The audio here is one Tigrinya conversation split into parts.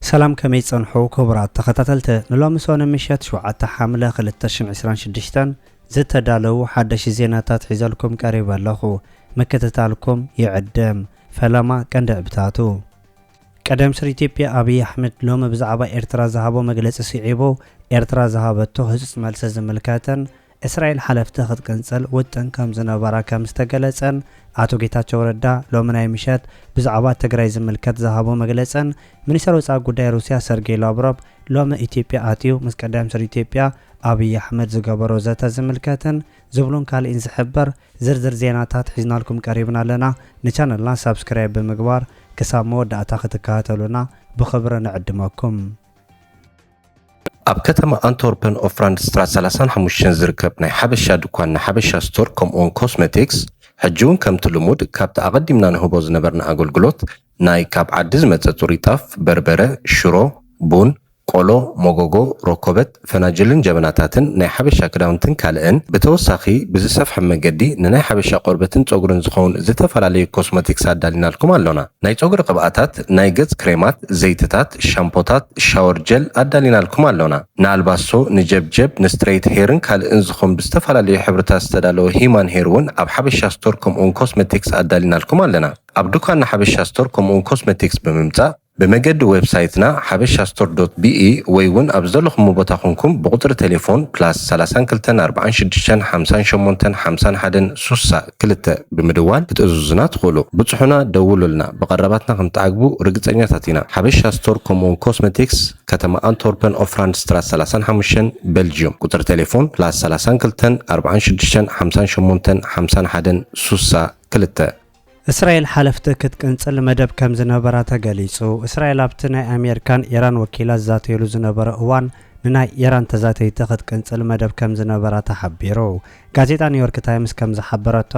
ሰላም፣ ከመይ ጸንሑ ክቡራት ተኸታተልቲ? ንሎሚ ሰነ ምሸት ሸውዓተ ሓምለ ክልተ ሽሕን ዕስራን ሽዱሽተን ዝተዳለዉ ሓደሽ ዜናታት ሒዘልኩም ቀሪበ ኣለኹ። ምክትታልኩም ይዕድም። ፈለማ ቀንዲ ዕብታቱ። ቀዳማይ ሚኒስትር ኢትዮጵያ ኣብይ ኣሕመድ ሎሚ ብዛዕባ ኤርትራ ዝሃቦ መግለጺ ስዒቡ፣ ኤርትራ ዝሃበቶ ህጹጽ መልሲ ዝምልከትን እስራኤል ሓለፍቲ ክትቅንጽል ውጥን ከም ዝነበራ ከም ዝተገለጸን፣ ኣቶ ጌታቸው ረዳ ሎሚ ናይ ምሸት ብዛዕባ ትግራይ ዝምልከት ዝሃቦ መግለጽን፣ ሚኒስተር ወጻኢ ጉዳይ ሩስያ ሰርጌይ ላቭሮቭ ሎሚ ኢትዮጵያ ኣትዩ ምስ ቀዳማይ ሚኒስተር ኢትዮጵያ ኣብይ ኣሕመድ ዝገበሮ ዘተ ዝምልከትን ዝብሉን ካልእን ዝሕብር ዝርዝር ዜናታት ሒዝናልኩም ቀሪብና ኣለና። ንቻነልና ሳብስክራይብ ብምግባር ክሳብ መወዳእታ ክትከታተሉና ብኽብሪ ንዕድመኩም። ኣብ ከተማ ኣንትወርፐን ኦፍራንድ ስትራት ሰላሳን ሓሙሽተን ዝርከብ ናይ ሓበሻ ድኳን ንሓበሻ ስቶር ከምኡውን ኮስሜቲክስ፣ ሕጂ እውን ከምቲ ልሙድ ካብቲ ኣቐዲምና ንህቦ ዝነበርና ኣገልግሎት ናይ ካብ ዓዲ ዝመጸ ጽሩይ ጣፍ፣ በርበረ፣ ሽሮ፣ ቡን፣ ቆሎ፣ መጎጎ፣ ረኮበት፣ ፈናጅልን ጀበናታትን ናይ ሓበሻ ክዳውንትን ካልእን ብተወሳኺ ብዝሰፍሐ መገዲ ንናይ ሓበሻ ቆርበትን ጸጉርን ዝኸውን ዝተፈላለዩ ኮስሞቲክስ ኣዳሊናልኩም ኣሎና። ናይ ጸጉሪ ቅብኣታት፣ ናይ ገጽ ክሬማት፣ ዘይትታት፣ ሻምፖታት፣ ሻወር ጀል ኣዳሊናልኩም ኣሎና። ንኣልባሶ፣ ንጀብጀብ፣ ንስትሬት ሄርን ካልእን ዝኾን ብዝተፈላለዩ ሕብርታት ዝተዳለወ ሂማን ሄር እውን ኣብ ሓበሻ ስቶር ከምኡውን ኮስሜቲክስ ኣዳሊናልኩም ኣለና። ኣብ ድኳን ሓበሻ ስቶር ከምኡውን ኮስሜቲክስ ብምምጻእ ብመገዲ ዌብሳይትና ሓበሻ ስቶር ዶት ቢኢ ወይ እውን ኣብ ዘለኹም ቦታ ኮንኩም ብቁጽሪ ቴሌፎን ፕላስ ሰላሳን ክልተን ኣርባዓን ሽዱሽተን ሓምሳን ሸሞንተን ሓምሳን ሓደን ሱሳ ክልተ ብምድዋል ክትእዝዙና ትኽእሉ። ብጽሑና ደውሉልና፣ ብቐረባትና ከም ትዓግቡ ርግጸኛታት ኢና። ሓበሻ ስቶር ከምኡውን ኮስሜቲክስ፣ ከተማ ኣንትወርፐን ኦፍራንድ ስትራት ሰላሳን ሓሙሽተን፣ ቤልጅዩም። ቁጽሪ ቴሌፎን ፕላስ ሰላሳን ክልተን ኣርባዓን ሽዱሽተን ሓምሳን ሸሞንተን ሓምሳን ሓደን ሱሳ ክልተ። እስራኤል ሓለፍቲ ክትቅንጽል መደብ ከም ዝነበራ ተገሊጹ። እስራኤል ኣብቲ ናይ ኣሜሪካን ኢራን ወኪላት ዝዛተየሉ ዝነበረ እዋን ንናይ ኢራን ተዛተይቲ ክትቅንጽል መደብ ከም ዝነበራ ተሓቢሩ። ጋዜጣ ኒውዮርክ ታይምስ ከም ዝሓበረቶ፣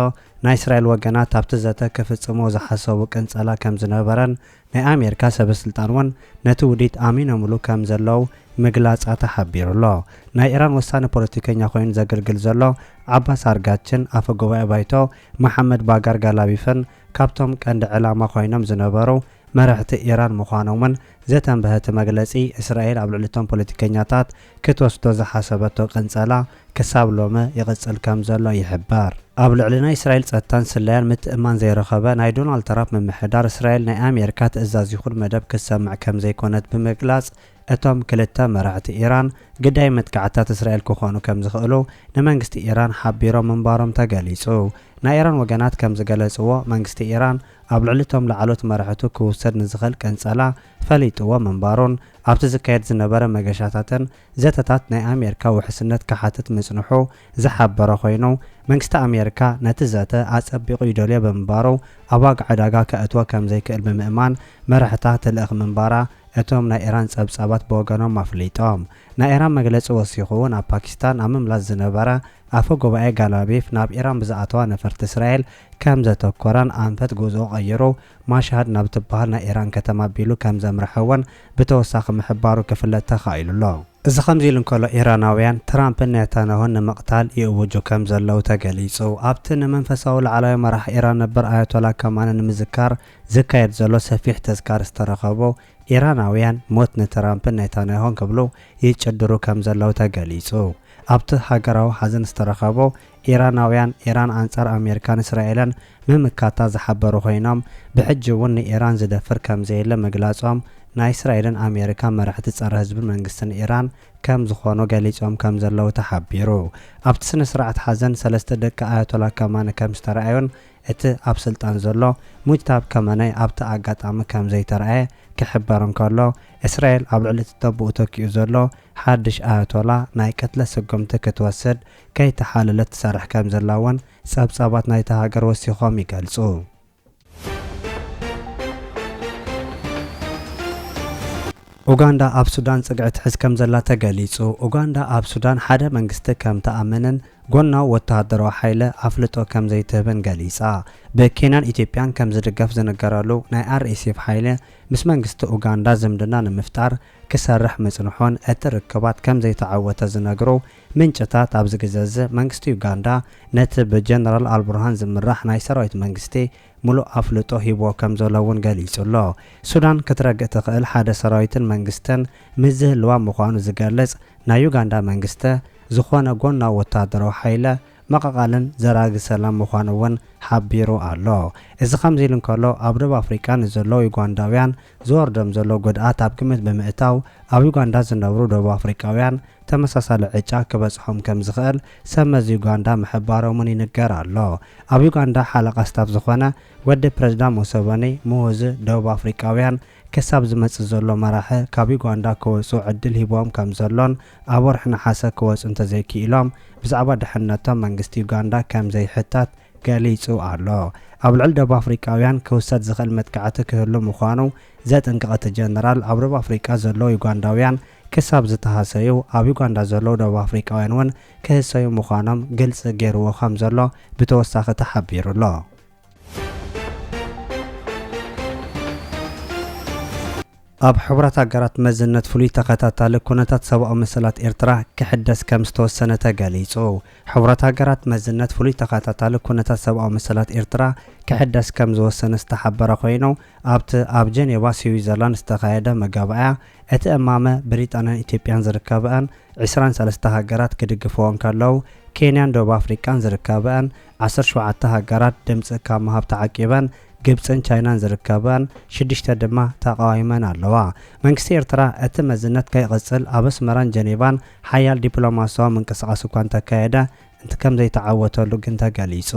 ናይ እስራኤል ወገናት ኣብቲ ዘተ ክፍጽሞ ዝሓሰቡ ቅንጸላ ከም ዝነበረን ናይ ኣሜሪካ ሰበስልጣን እውን ነቲ ውዲት ኣሚኖምሉ ከም ዘለዉ ምግላጻ ተሓቢሩ ኣሎ። ናይ ኢራን ወሳኒ ፖለቲከኛ ኮይኑ ዘገልግል ዘሎ ዓባስ ኣርጋችን ኣፈ ጉባኤ ባይቶ መሓመድ ባጋር ጋላቢፍን ካብቶም ቀንዲ ዕላማ ኮይኖም ዝነበሩ መራሕቲ ኢራን ምዃኖምን ዘተንበሀ እቲ መግለጺ፣ እስራኤል ኣብ ልዕሊ እቶም ፖለቲከኛታት ክትወስዶ ዝሓሰበቶ ቅንጸላ ክሳብ ሎሚ ይቕጽል ከም ዘሎ ይሕበር። ኣብ ልዕሊ ናይ እስራኤል ጸጥታን ስለያን ምትእምማን ዘይረኸበ ናይ ዶናልድ ትራምፕ ምምሕዳር፣ እስራኤል ናይ ኣሜሪካ ትእዛዝ ይኹን መደብ ክትሰምዕ ከም ዘይኮነት ብምግላጽ፣ እቶም ክልተ መራሕቲ ኢራን ግዳይ መጥቃዕትታት እስራኤል ክኾኑ ከም ዝኽእሉ ንመንግስቲ ኢራን ሓቢሮም ምንባሮም ተገሊጹ። ናይ ኢራን ወገናት ከም ዝገለጽዎ፣ መንግስቲ ኢራን ኣብ ልዕሊ እቶም ላዕሎት መራሕቱ ክውሰድ ንዝኽእል ቅንጸላ ፈሊጥዎ ምንባሩን ኣብቲ ዝካየድ ዝነበረ መገሻታትን ዘተታት ናይ ኣሜሪካ ውሕስነት ክሓትት ምጽንሑ ዝሓበረ ኮይኑ፣ መንግስቲ ኣሜሪካ ነቲ ዘተ ኣጸቢቑ ይደልዮ ብምንባሩ፣ ኣብ ዋጋ ዕዳጋ ከእትዎ ከም ዘይክእል ብምእማን መራሕታ ትልእኽ ምንባራ እቶም ናይ ኢራን ጸብጻባት ብወገኖም ኣፍሊጦም። ናይ ኢራን መግለጺ ወሲኹ እውን፣ ኣብ ፓኪስታን ኣብ ምምላስ ዝነበረ ኣፈ ጉባኤ ጋላቢፍ ናብ ኢራን ብዝኣተዋ ነፈርቲ እስራኤል ከም ዘተኮረን ኣንፈት ጉዞኡ ቀይሩ ማሽሃድ ናብ ትበሃል ናይ ኢራን ከተማ ኣቢሉ ከም ዘምርሐ እውን ብተወሳኺ ምሕባሩ ክፍለጥ ተኻኢሉ ኣሎ። እዚ ከምዚ ኢሉ እንከሎ፣ ኢራናውያን ትራምፕን ኔታንያሁን ንምቕታል ይእውጁ ከም ዘለዉ ተገሊጹ። ኣብቲ ንመንፈሳዊ ላዕለዋይ መራሒ ኢራን ነበር ኣያቶላ ካማኒ ንምዝካር ዝካየድ ዘሎ ሰፊሕ ተዝካር ዝተረኸቡ ኢራናውያን፣ ሞት ንትራምፕን ኔታንያሁን ክብሉ ይጭድሩ ከም ዘለዉ ተገሊጹ። ኣብቲ ሃገራዊ ሓዘን ዝተረኸቡ ኢራናውያን፣ ኢራን ኣንጻር ኣሜሪካን እስራኤልን ምምካታ ዝሓበሩ ኮይኖም፣ ብሕጂ እውን ንኢራን ዝደፍር ከም ዘየለ ምግላጾም ናይ እስራኤልን ኣሜሪካን መራሕቲ ጸረ ህዝብን መንግስትን ኢራን ከም ዝኾኑ ገሊጾም ከም ዘለዉ ተሓቢሩ። ኣብቲ ስነ ስርዓት ሓዘን ሰለስተ ደቂ ኣያቶላ ካማኒ ከም ዝተረኣዩን እቲ ኣብ ስልጣን ዘሎ ሙጅታብ ከመነይ ኣብቲ ኣጋጣሚ ከም ዘይተረኣየ ክሕበር እንከሎ፣ እስራኤል ኣብ ልዕሊ እቲ ተቦኡ ተኪኡ ዘሎ ሓድሽ ኣያቶላ ናይ ቅትለት ስጉምቲ ክትወስድ ከይተሓለለት ትሰርሕ ከም ዘላ እውን ጸብጻባት ናይታ ሃገር ወሲኾም ይገልጹ። ኡጋንዳ ኣብ ሱዳን ጽግዒ ትሕዝ ከም ዘላ ተገሊጹ። ኡጋንዳ ኣብ ሱዳን ሓደ መንግስቲ ከም ትኣምንን ጎናዊ ወተሃደራዊ ሓይሊ ኣፍልጦ ከም ዘይትህብን ገሊጻ። ብኬንያን ኢትዮጵያን ከም ዝድገፍ ዝንገረሉ ናይ ኣር ኤስ ኤፍ ሓይሊ ምስ መንግስቲ ኡጋንዳ ዝምድና ንምፍጣር ክሰርሕ ምጽንሑን እቲ ርክባት ከም ዘይተዓወተ ዝነግሩ ምንጭታት፣ ኣብዚ ግዜ እዚ መንግስቲ ዩጋንዳ ነቲ ብጀነራል ኣልቡርሃን ዝምራሕ ናይ ሰራዊት መንግስቲ ምሉእ ኣፍልጦ ሂብዎ ከም ዘሎ እውን ገሊጹ ኣሎ። ሱዳን ክትረግእ ትኽእል ሓደ ሰራዊትን መንግስትን ምስ ዝህልዋ ምዃኑ ዝገልጽ ናይ ዩጋንዳ መንግስቲ፣ ዝኾነ ጎናዊ ወተሃደራዊ ሓይለ መቐቓልን ዘራጊ ሰላም ምዃኑ እውን ሓቢሩ ኣሎ። እዚ ከምዚ ኢሉ እንከሎ፣ ኣብ ደቡብ ኣፍሪቃ ንዘለዉ ዩጋንዳውያን ዝወርዶም ዘሎ ጉድኣት ኣብ ግምት ብምእታው፣ ኣብ ዩጋንዳ ዝነብሩ ደቡብ ኣፍሪቃውያን ተመሳሳሊ ዕጫ ክበጽሖም ከም ዝኽእል ሰብ መዚ ዩጋንዳ ምሕባሮምን ይንገር ኣሎ። ኣብ ዩጋንዳ ሓለቓ ስታፍ ዝኾነ ወዲ ፕረዚዳንት ሙሰቨኒ፣ ምሁዚ ደቡብ ኣፍሪቃውያን ክሳብ ዝመጽእ ዘሎ መራሒ ካብ ዩጋንዳ ክወጹ ዕድል ሂቦም ከም ዘሎን፣ ኣብ ወርሒ ነሓሰ ክወጹ እንተዘይክኢሎም ብዛዕባ ድሕነቶም መንግስቲ ዩጋንዳ ከም ዘይሕተት ገሊጹ ኣሎ። ኣብ ልዕሊ ደቡብ ኣፍሪቃውያን ክውሰድ ዝኽእል መጥቃዕቲ ክህሉ ምዃኑ ዘጥንቀቐ እቲ ጀነራል፣ ኣብ ደቡብ ኣፍሪቃ ዘለዉ ዩጋንዳውያን ክሳብ ዝተሃሰዩ፣ ኣብ ዩጋንዳ ዘለዉ ደቡብ ኣፍሪቃውያን እውን ክህሰዩ ምዃኖም ግልጺ ገይርዎ ከም ዘሎ ብተወሳኺ ተሓቢሩ ኣሎ። ኣብ ሕቡራት ሃገራት መዝነት ፍሉይ ተኸታታሊ ኩነታት ሰብኣዊ መሰላት ኤርትራ ክሕደስ ከም ዝተወሰነ ተገሊጹ። ሕቡራት ሃገራት መዝነት ፍሉይ ተኸታታሊ ኩነታት ሰብኣዊ መሰላት ኤርትራ ክሕደስ ከም ዝወሰነ ዝተሓበረ ኮይኑ፣ ኣብቲ ኣብ ጀኔቫ ስዊዘርላንድ ዝተኻየደ መጋባእያ እቲ እማመ ብሪጣንያን ኢትዮጵያን ዝርከበኣን ዕስራን ሰለስተ ሃገራት ክድግፍዎ እንከለዉ፣ ኬንያን ደቡብ ኣፍሪቃን ዝርከበኣን ዓሰርተ ሸውዓተ ሃገራት ድምጺ ካብ ምሃብ ተዓቂበን፣ ግብጽን ቻይናን ዝርከበኣን ሽዱሽተ ድማ ተቓዊመን ኣለዋ። መንግስቲ ኤርትራ እቲ መዝነት ከይቕጽል ኣብ ኣስመራን ጀኔቫን ሓያል ዲፕሎማስያዊ ምንቅስቓስ እኳ እንተካየደ፣ እንት ከም ዘይተዓወተሉ ግን ተገሊጹ።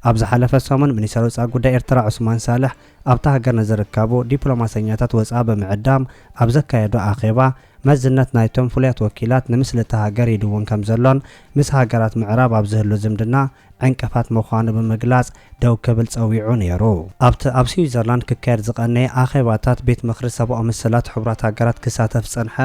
ኣብ ዝሓለፈ ሰሙን ሚኒስተር ወጻኢ ጉዳይ ኤርትራ ዑስማን ሳልሕ ኣብታ ሃገር ንዝርከቡ ዲፕሎማሰኛታት ወጻኢ ብምዕዳም ኣብ ዘካየዶ ኣኼባ፣ መዝነት ናይቶም ፍሉያት ወኪላት ንምስሊ እታ ሃገር ይድውን ከም ዘሎን ምስ ሃገራት ምዕራብ ኣብ ዝህሉ ዝምድና ዕንቅፋት ምዃኑ ብምግላጽ ደው ክብል ጸዊዑ ነይሩ። ኣብቲ ኣብ ስዊዘርላንድ ክካየድ ዝቐነየ ኣኼባታት ቤት ምኽሪ ሰብኣዊ መሰላት ሕቡራት ሃገራት ክሳተፍ ዝጸንሐ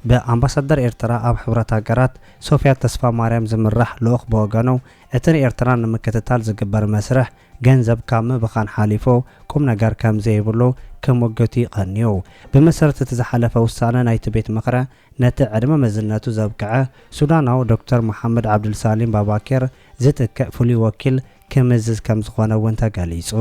ብኣምባሳደር ኤርትራ ኣብ ሕቡራት ሃገራት ሶፍያ ተስፋማርያም ዝምራሕ ልኡኽ ብወገኑ፣ እቲ ንኤርትራ ንምክትታል ዝግበር መስርሕ ገንዘብ ካብ ምብኻን ሓሊፉ ቁም ነገር ከም ዘይብሉ ክምግት እዩ ቀንዩ። ብመሰረት እቲ ዝሓለፈ ውሳነ ናይቲ ቤት ምኽሪ፣ ነቲ ዕድመ መዝነቱ ዘብቅዐ ሱዳናዊ ዶክተር መሓመድ ዓብዱልሳሊም ባባኪር ዝትክእ ፍሉይ ወኪል ክምዝዝ ከም ዝኾነ እውን ተገሊጹ።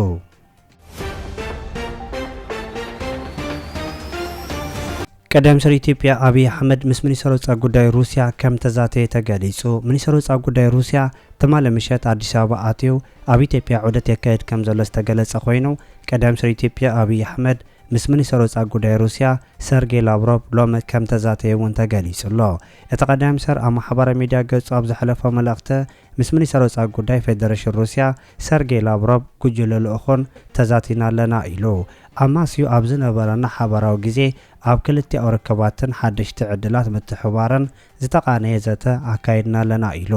ቀዳማይ ሚኒስትር ኢትዮጵያ ኣብይ ኣሕመድ ምስ ሚኒስትር ወጻኢ ጉዳይ ሩስያ ከም ተዛተየ ተገሊጹ። ሚኒስትር ወጻኢ ጉዳይ ሩስያ ትማሊ ምሸት ኣዲስ ኣበባ ኣትዩ ኣብ ኢትዮጵያ ዑደት የካይድ ከም ዘሎ ዝተገለጸ ኮይኑ፣ ቀዳማይ ሚኒስትር ኢትዮጵያ ኣብይ ኣሕመድ ምስ ሚኒስትር ወጻኢ ጉዳይ ሩስያ ሰርጌይ ላቭሮቭ ሎሚ ከም ተዛተየ እውን ተገሊጹ ኣሎ። እቲ ቀዳማይ ሚኒስትር ኣብ ማሕበራዊ ሚድያ ገጹ ኣብ ዘሕለፎ መልእኽቲ፣ ምስ ሚኒስተር ወጻኢ ጉዳይ ፌደሬሽን ሩስያ ሰርጌይ ላቭሮቭ ጉጅለ ልኡኹን ተዛቲና ኣለና ኢሉ። ኣማስዩ ኣብ ዝነበረና ሓባራዊ ግዜ ኣብ ክልቲኣዊ ርክባትን ሓደሽቲ ዕድላት ምትሕብባርን ዝተቓነየ ዘተ ኣካይድና ኣለና ኢሉ።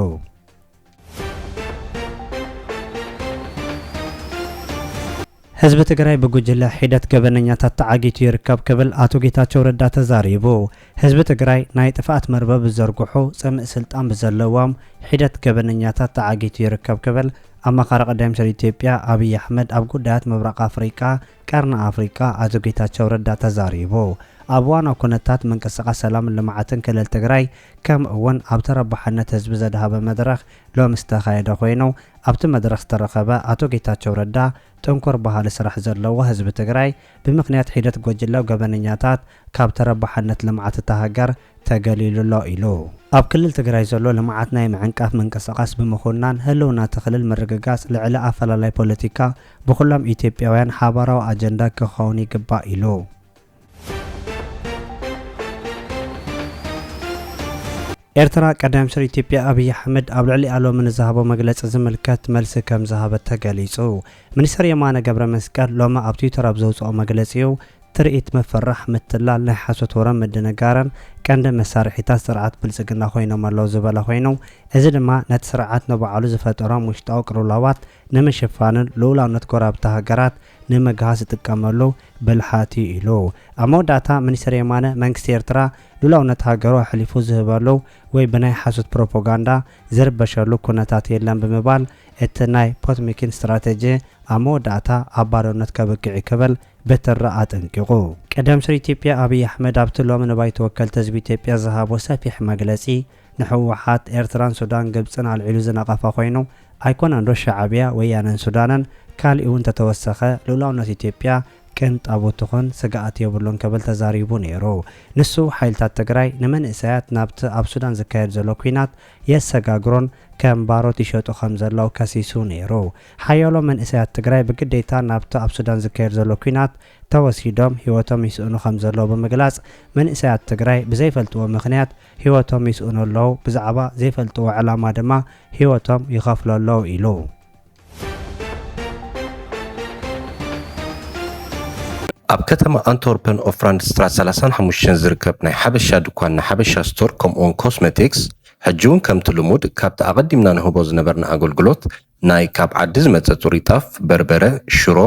ህዝቢ ትግራይ ብጉጅለ ሒደት ገበነኛታት ተዓጊቱ ይርከብ ክብል ኣቶ ጌታቸው ረዳ ተዛሪቡ። ህዝቢ ትግራይ ናይ ጥፍኣት መርበብ ዝዘርግሑ፣ ጽምእ ስልጣን ብዘለዎም ሒደት ገበነኛታት ተዓጊቱ ይርከብ ክብል ኣማኻሪ ቀዳማይ ሚኒስትር ኢትዮጵያ ኣብይ ኣሕመድ ኣብ ጉዳያት ምብራቕ ኣፍሪቃ፣ ቀርኒ ኣፍሪቃ ኣቶ ጌታቸው ረዳ ተዛሪቡ። ኣብ እዋናዊ ኩነታት ምንቅስቓስ ሰላምን ልምዓትን ክልል ትግራይ፣ ከምኡ እውን ኣብ ተረባሕነት ህዝቢ ዘድሃበ መድረኽ ሎሚ ዝተኻየደ ኮይኑ፣ ኣብቲ መድረኽ ዝተረኸበ ኣቶ ጌታቸው ረዳ፣ ጥንኩር ባህሊ ስራሕ ዘለዎ ህዝቢ ትግራይ፣ ብምኽንያት ሒደት ጎጅለ ገበነኛታት ካብ ተረባሕነት ልምዓት እታ ሃገር ተገሊሉ ኣሎ ኢሉ። ኣብ ክልል ትግራይ ዘሎ ልምዓት ናይ ምዕንቃፍ ምንቅስቓስ ብምኹናን፣ ህልውና እቲ ክልል ምርግጋጽ ልዕሊ ኣፈላላይ ፖለቲካ ብኹሎም ኢትዮጵያውያን ሓባራዊ ኣጀንዳ ክኸውን ይግባእ ኢሉ። ኤርትራ፣ ቀዳማይ ሚኒስትር ኢትዮጵያ ኣብይ ኣሕመድ ኣብ ልዕሊኣ ሎሚ ንዝሃቦ መግለጺ ዝምልከት መልሲ ከም ዝሃበት ተገሊጹ። ሚኒስትር የማነ ገብረ መስቀል ሎሚ ኣብ ትዊተር ኣብ ዘውጽኦ መግለጺኡ፣ ትርኢት ምፍርራሕ፣ ምትላል፣ ናይ ሓሶት ወረን ምድንጋርን ቀንዲ መሳርሒታት ስርዓት ብልጽግና ኮይኖም ኣለዉ ዝበለ ኮይኑ፣ እዚ ድማ ነቲ ስርዓት ንባዕሉ ዝፈጠሮም ውሽጣዊ ቅልውላዋት ንምሽፋንን ልኡላውነት ጎረባብቲ ሃገራት ንምግሃስ ዝጥቀመሉ ብልሓት እዩ ኢሉ። ኣብ መወዳእታ ሚኒስትር የማነ፣ መንግስቲ ኤርትራ ልኡላውነት ሃገሩ ኣሕሊፉ ዝህበሉ ወይ ብናይ ሓሶት ፕሮፓጋንዳ ዝርበሸሉ ኩነታት የለን ብምባል፣ እቲ ናይ ፖትሚኪን ስትራተጂ ኣብ መወዳእታ ኣብ ባዶነት ከብቅዕ እዩ ክብል ብትሪ ኣጠንቂቑ። ቀደም ሚኒስትር ኢትዮጵያ ኣብይ ኣሕመድ ኣብቲ ሎሚ ንባይቶ ወከልቲ ህዝቢ ኢትዮጵያ ዝሃቦ ሰፊሕ መግለጺ፣ ንህወሓት፣ ኤርትራን ሱዳን ግብጽን ኣልዒሉ ዝነቐፈ ኮይኑ፣ ኣይኮነን ዶ ሻዕብያ፣ ወያነን ሱዳንን፣ ካሊእ እውን እንተተወሰኸ ልኡላውነት ኢትዮጵያ ቅንጣቦ ትኹን ስግኣት የብሉን ክብል ተዛሪቡ ነይሩ። ንሱ ሓይልታት ትግራይ ንመንእሰያት ናብቲ ኣብ ሱዳን ዝካየድ ዘሎ ኲናት የሰጋግሮን ከም ባሮት ይሸጡ ከም ዘለዉ ከሲሱ ነይሩ። ሓያሎ መንእሰያት ትግራይ ብግዴታ ናብቲ ኣብ ሱዳን ዝካየድ ዘሎ ኲናት ተወሲዶም ህይወቶም ይስእኑ ከም ዘለዉ ብምግላጽ፣ መንእሰያት ትግራይ ብዘይፈልጥዎ ምኽንያት ህይወቶም ይስእኑ ኣለዉ፣ ብዛዕባ ዘይፈልጥዎ ዕላማ ድማ ህይወቶም ይኸፍሉ ኣለዉ ኢሉ። ኣብ ከተማ ኣንትወርፐን ኦፍራንድ ስትራት ሰላሳን ሓሙሽተን ዝርከብ ናይ ሓበሻ ድኳን፣ ናይ ሓበሻ ስቶር ከምኡውን ኮስሜቲክስ፣ ሕጂ እውን ከምቲ ልሙድ ካብቲ ኣቐዲምና ንህቦ ዝነበርና ኣገልግሎት፣ ናይ ካብ ዓዲ ዝመጸ ጽሩይ ጣፍ፣ በርበረ፣ ሽሮ፣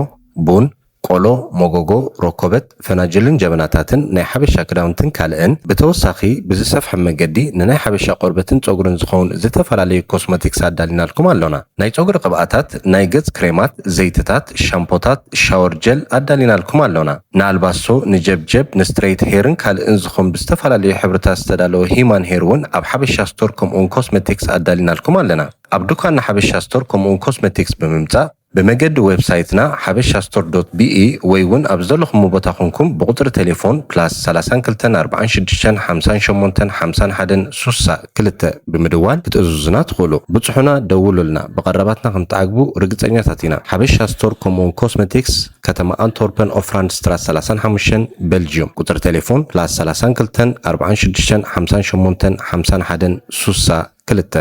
ቡን፣ ቆሎ፣ መጎጎ፣ ሮኮበት፣ ፈናጅልን ጀበናታትን፣ ናይ ሓበሻ ክዳውንትን ካልእን፣ ብተወሳኺ ብዝሰፍሐ መገዲ ንናይ ሓበሻ ቆርበትን ጸጉርን ዝኸውን ዝተፈላለዩ ኮስሞቲክስ ኣዳሊናልኩም ኣሎና። ናይ ጸጉሪ ቅብኣታት፣ ናይ ገጽ ክሬማት፣ ዘይትታት፣ ሻምፖታት፣ ሻወር ጀል ኣዳሊናልኩም ኣሎና። ንኣልባሶ፣ ንጀብጀብ፣ ንስትሬት ሄርን ካልእን ዝኾን ብዝተፈላለዩ ሕብርታት ዝተዳለወ ሂማን ሄር እውን ኣብ ሓበሻ ስቶር ከምኡውን ኮስሜቲክስ ኣዳሊናልኩም ኣለና። ኣብ ድኳንና ሓበሻ ስቶር ከምኡውን ኮስሜቲክስ ብምምጻእ ብመገዲ ዌብሳይትና ሓበሻ ስቶር ዶት ቢኢ ወይ እውን ኣብ ዘለኹም ቦታ ኮንኩም ብቁጽሪ ቴሌፎን ፕላስ ሰላሳን ክልተን ኣርባዓን ሽዱሽተን ሓምሳን ሸሞንተን ሓምሳን ሓደን ሱሳ ክልተ ብምድዋል ክትእዝዙና ትኽእሉ። ብጽሑና ደውሉልና፣ ብቐረባትና ከም ትዓግቡ ርግጸኛታት ኢና። ሓበሻ ስቶር ከምኡውን ኮስሜቲክስ፣ ከተማ ኣንትወርፐን ኦፍራንድ ስትራት ሰላሳን ሓሙሽተን፣ ቤልጅዩም። ቁጽሪ ቴሌፎን ፕላስ ሰላሳን ክልተን ኣርባዓን ሽዱሽተን ሓምሳን ሸሞንተን ሓምሳን ሓደን ሱሳ ክልተ።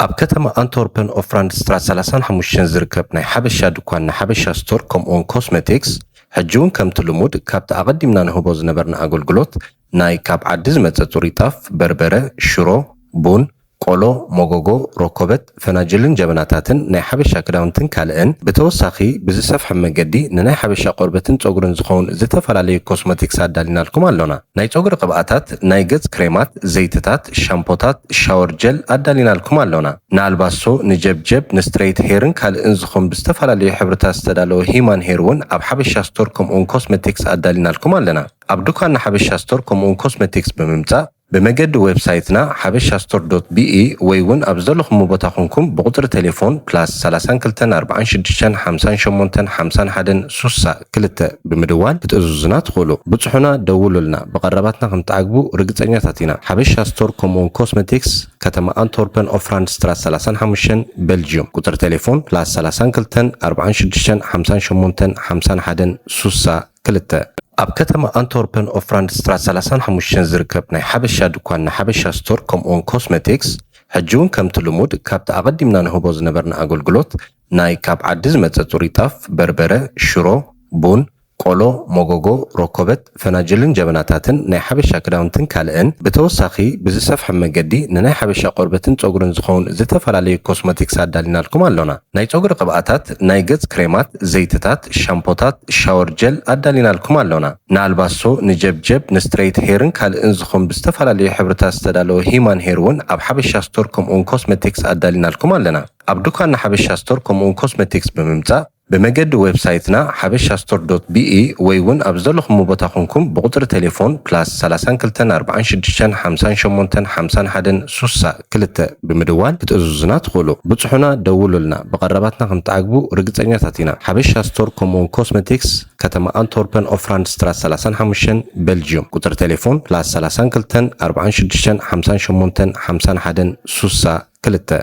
ኣብ ከተማ ኣንትወርፐን ኦፍራንድ ስትራት ሰላሳን ሓሙሽተን ዝርከብ ናይ ሓበሻ ድኳን፣ ናይ ሓበሻ ስቶር ከምኡውን ኮስሜቲክስ፣ ሕጂ እውን ከምቲ ልሙድ ካብቲ ኣቐዲምና ንህቦ ዝነበርና ኣገልግሎት፣ ናይ ካብ ዓዲ ዝመጸ ጽሩይ ጣፍ፣ በርበረ፣ ሽሮ፣ ቡን፣ ቆሎ፣ መጎጎ፣ ሮኮበት፣ ፈናጅልን ጀበናታትን፣ ናይ ሓበሻ ክዳውንትን ካልእን፣ ብተወሳኺ ብዝሰፍሐ መገዲ ንናይ ሓበሻ ቆርበትን ጸጉርን ዝኸውን ዝተፈላለዩ ኮስሞቲክስ ኣዳሊናልኩም ኣሎና። ናይ ጸጉሪ ቅብኣታት፣ ናይ ገጽ ክሬማት፣ ዘይትታት፣ ሻምፖታት፣ ሻወር ጀል ኣዳሊናልኩም ኣሎና። ንኣልባሶ፣ ንጀብጀብ፣ ንስትሬት ሄርን ካልእን ዝኾን ብዝተፈላለዩ ሕብርታት ዝተዳለወ ሂማን ሄር እውን ኣብ ሓበሻ ስቶር ከምኡውን ኮስሜቲክስ ኣዳሊናልኩም ኣለና። ኣብ ድኳንና ሓበሻ ስቶር ከምኡውን ኮስሜቲክስ ብምምጻእ ብመገዲ ዌብሳይትና ሓበሻ ስቶር ዶት ቢኢ ወይ እውን ኣብ ዘለኹም ቦታ ኮንኩም ብቁጽሪ ቴሌፎን ፕላስ ሰላሳን ክልተን ኣርባዓን ሽዱሽተን ሓምሳን ሸሞንተን ሓምሳን ሓደን ሱሳ ክልተ ብምድዋል ክትእዝዙና ትኽእሉ። ብጽሑና ደውሉልና፣ ብቐረባትና ከም ትዓግቡ ርግጸኛታት ኢና። ሓበሻ ስቶር ከምኡውን ኮስሜቲክስ፣ ከተማ ኣንትወርፐን ኦፍራንድ ስትራት ሰላሳን ሓሙሽተን፣ ቤልጅዩም። ቁጽሪ ቴሌፎን ፕላስ ሰላሳን ክልተን ኣርባዓን ሽዱሽተን ሓምሳን ሸሞንተን ሓምሳን ሓደን ሱሳ ክልተ። ኣብ ከተማ ኣንትወርፐን ኦፍራንድ ስትራት ሰላሳን ሓሙሽተን ዝርከብ ናይ ሓበሻ ድኳን፣ ናይ ሓበሻ ስቶር ከምኡውን ኮስሜቲክስ፣ ሕጂ እውን ከምቲ ልሙድ ካብቲ ኣቐዲምና ንህቦ ዝነበርና ኣገልግሎት፣ ናይ ካብ ዓዲ ዝመጸ ጽሩይ ጣፍ፣ በርበረ፣ ሽሮ፣ ቡን፣ ቆሎ፣ መጎጎ፣ ሮኮበት፣ ፈናጅልን ጀበናታትን፣ ናይ ሓበሻ ክዳውንትን ካልእን፣ ብተወሳኺ ብዝሰፍሐ መገዲ ንናይ ሓበሻ ቆርበትን ጸጉርን ዝኸውን ዝተፈላለዩ ኮስሞቲክስ ኣዳሊናልኩም ኣሎና። ናይ ጸጉሪ ቅብኣታት፣ ናይ ገጽ ክሬማት፣ ዘይትታት፣ ሻምፖታት፣ ሻወር ጀል ኣዳሊናልኩም ኣሎና። ንኣልባሶ፣ ንጀብጀብ፣ ንስትሬት ሄርን ካልእን ዝኾን ብዝተፈላለዩ ሕብርታት ዝተዳለወ ሂማን ሄር እውን ኣብ ሓበሻ ስቶር ከምኡውን ኮስሜቲክስ ኣዳሊናልኩም ኣለና። ኣብ ድኳንና ሓበሻ ስቶር ከምኡውን ኮስሜቲክስ ብምምጻእ ብመገዲ ዌብሳይትና ሓበሻ ስቶር ዶት ቢኢ ወይ እውን ኣብ ዘለኹም ቦታ ኮንኩም ብቁጽሪ ቴሌፎን ፕላስ ሰላሳን ክልተን ኣርባዓን ሽዱሽተን ሓምሳን ሸሞንተን ሓምሳን ሓደን ሱሳ ክልተ ብምድዋል ክትእዝዙና ትኽእሉ። ብጽሑና ደውሉልና፣ ብቐረባትና ከም ትዓግቡ ርግጸኛታት ኢና። ሓበሻ ስቶር ከምኡውን ኮስሜቲክስ፣ ከተማ ኣንትወርፐን ኦፍራንድ ስትራት ሰላሳን ሓሙሽተን፣ ቤልጅዩም። ቁጽሪ ቴሌፎን ፕላስ ሰላሳን ክልተን ኣርባዓን ሽዱሽተን ሓምሳን ሸሞንተን ሓምሳን ሓደን ሱሳ ክልተ።